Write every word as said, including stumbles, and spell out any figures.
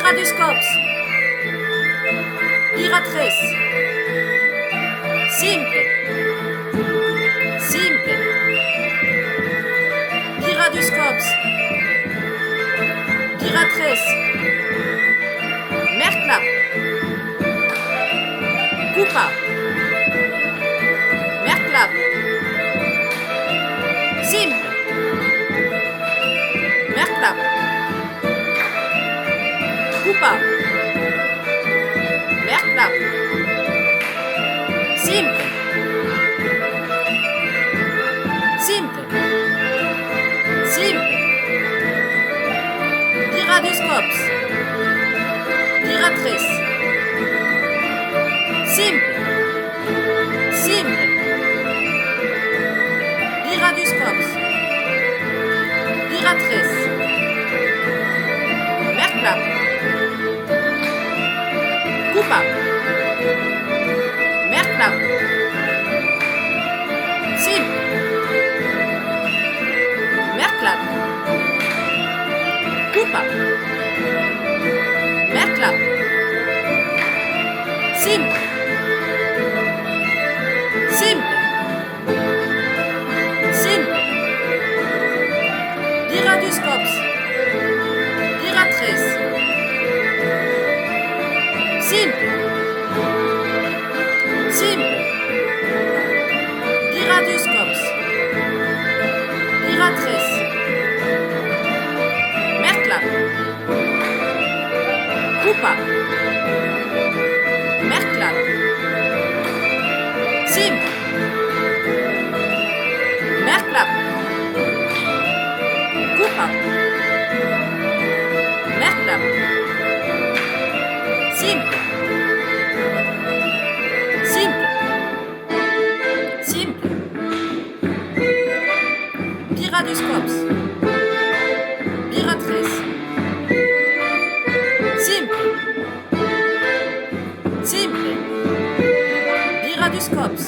Vira dus còps. Vira tres. Simple. Simple. Vira dus còps. Vira tres. Merclap. Copa. Merclap. Simple. Merclap. Copa. Merclap. Simple. Simple. Simple. Vira dus còps. Vira tres. Simple. Simple. Vira dus còps. Vira tres. Merclap. Copa. Merclap. Simple. Merclap. Copa. Merclap. Simple. Simple. Simple. Vira dus còps. Vira tres. Simple. Simple. Vira dus còps. Vira tres. Merclap. Copa. Merclap. Simple. Merclap. Copa. Merclap. Simple. Simple. Simple. Vira dus còps. Vira tres. Simple. Simple. Vira dus còps.